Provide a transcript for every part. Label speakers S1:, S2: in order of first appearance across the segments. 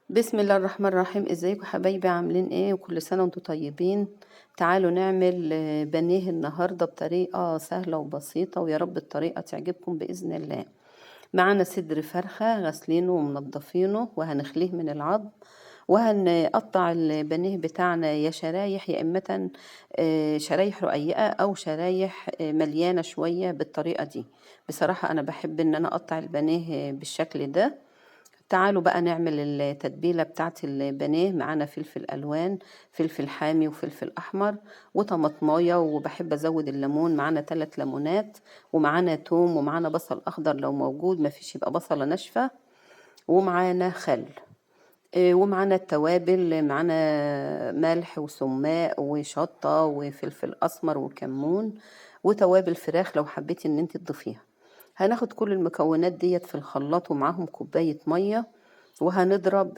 S1: بسم الله الرحمن الرحيم. ازيكم حبايبي؟ عاملين ايه؟ وكل سنة وانتم طيبين. تعالوا نعمل بانيه النهاردة بطريقة سهلة وبسيطة، ويا رب الطريقة تعجبكم بإذن الله. معانا صدر فرخة غسلينه ومنضفينه، وهنخليه من العظم، وهنقطع البانيه بتاعنا يا شرايح يا إما شرايح رقيقة أو شرايح مليانة شوية بالطريقة دي. بصراحة أنا بحب إن أنا أقطع البانيه بالشكل ده. تعالوا بقى نعمل التتبيلة بتاعت البانيه. معانا فلفل ألوان، فلفل حامي وفلفل أحمر وطماطماية، وبحب أزود الليمون. معانا 3 ليمونات، ومعانا توم، ومعانا بصل أخضر لو موجود، ما فيش يبقى بصلة ناشفة، ومعانا خل، ومعانا التوابل، معانا ملح وسماق وشطة وفلفل أسمر وكمون وتوابل فراخ لو حبيتي إن انت تضيفيها. هناخد كل المكونات ديت في الخلاط ومعاهم كوباية مية، وهنضرب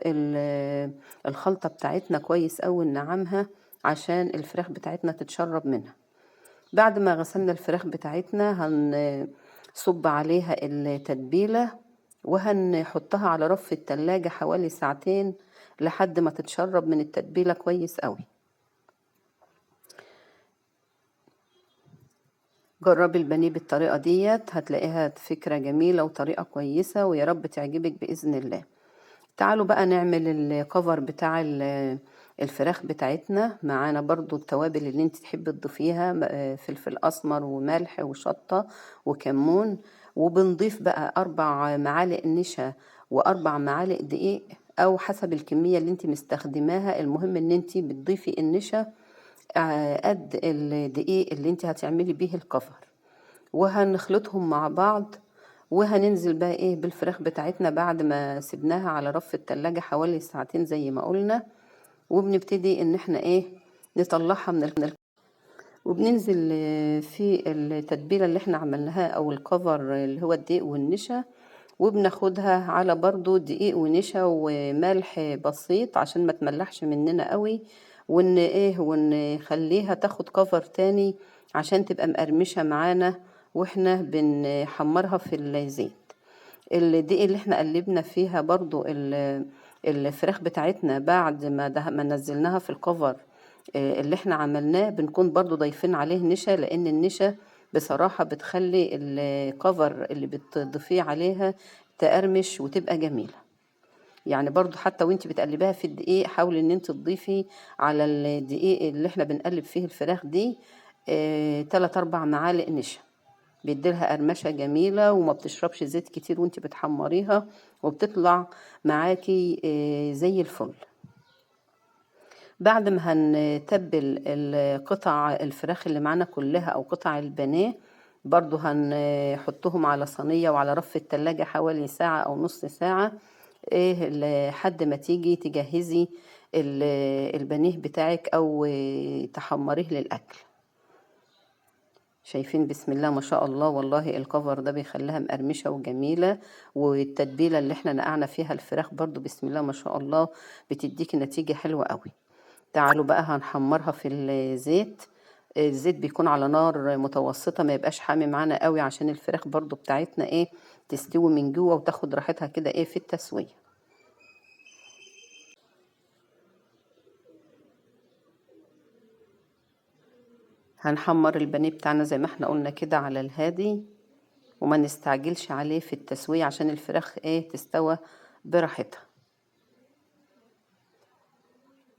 S1: الخلطة بتاعتنا كويس أوي ننعمها عشان الفراخ بتاعتنا تتشرب منها. بعد ما غسلنا الفراخ بتاعتنا هنصب عليها التتبيلة، وهنحطها على رف التلاجة حوالي ساعتين لحد ما تتشرب من التتبيلة كويس أوي. جربي البانيه بالطريقة ديت، هتلاقيها فكرة جميلة وطريقة كويسة، ويا رب تعجبك بإذن الله. تعالوا بقى نعمل الكفر بتاع الفراخ بتاعتنا. معانا برضو التوابل اللي انت تحبي تضيفيها، فلفل أسمر وملح وشطة وكمون، وبنضيف بقى 4 معالق نشا و4 معالق دقيق، أو حسب الكمية اللي انت مستخدماها. المهم ان انت بتضيفي النشا، قد الدقيق اللي انت هتعملي بيه الكفر، وهنخلطهم مع بعض. وهننزل بقى بالفراخ بتاعتنا بعد ما سيبناها على رف التلاجة حوالي ساعتين زي ما قلنا، وبنبتدي ان احنا نطلعها من وبننزل في التتبيلة اللي احنا عملناها او الكفر اللي هو الدقيق والنشا، وبناخدها على برضو دقيق ونشا وملح بسيط عشان ما تملحش مننا قوي، ونخليها تاخد كفر تاني عشان تبقى مقرمشة معانا واحنا بنحمرها في الزيت. الدقيق اللي احنا قلبنا فيها برضو الفراخ بتاعتنا بعد ما نزلناها في الكفر، اللي احنا عملناه، بنكون برضو ضايفين عليه نشا، لان النشا بصراحة بتخلي الكفر اللي بتضيفيه عليها تقرمش وتبقى جميلة. برضو حتى وانت بتقلبيها في الدقيق حاولي ان انت تضيفي على الدقيق اللي احنا بنقلب فيه الفراخ دي، 3-4 معالق نشا، بيديلها قرمشة جميلة وما بتشربش زيت كتير وانت بتحمريها، وبتطلع معاكي، زي الفل. بعد ما هنتبل القطع الفراخ اللي معانا كلها او قطع البانيه، برضو هنحطهم على صينية وعلى رف التلاجة حوالي ساعة او نص ساعة، لحد ما تيجي تجهزي البانيه بتاعك او تحمريه للاكل. شايفين بسم الله ما شاء الله، والله الكفر ده بيخليها مقرمشة وجميلة، والتتبيلة اللي احنا نقعنا فيها الفراخ برضو بسم الله ما شاء الله بتديكي نتيجة حلوة قوي. تعالوا بقى هنحمرها في الزيت. الزيت بيكون على نار متوسطة، ما يبقاش حامي معانا قوي عشان الفراخ برضو بتاعتنا تستوي من جوه وتاخد راحتها كده في التسوية. هنحمر البانيه بتاعنا زي ما احنا قلنا كده على الهادي، وما نستعجلش عليه في التسوية عشان الفراخ تستوى براحتها.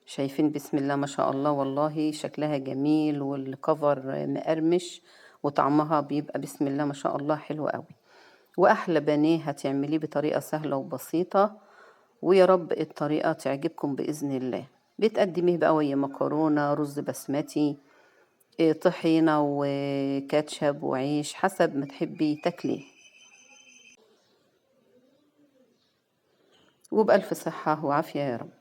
S1: شايفين بسم الله ما شاء الله، والله شكلها جميل والكفر مقرمش وطعمها بيبقى بسم الله ما شاء الله حلو قوي. واحلى بانيه هتعمليه بطريقة سهلة وبسيطة، ويا رب الطريقة تعجبكم بإذن الله. بتقدميه بقى ويا مكرونة، رز بسمتي، طحينة وكاتشب وعيش، حسب ما تحبي تاكليه. وبألف صحة وعافية يا رب.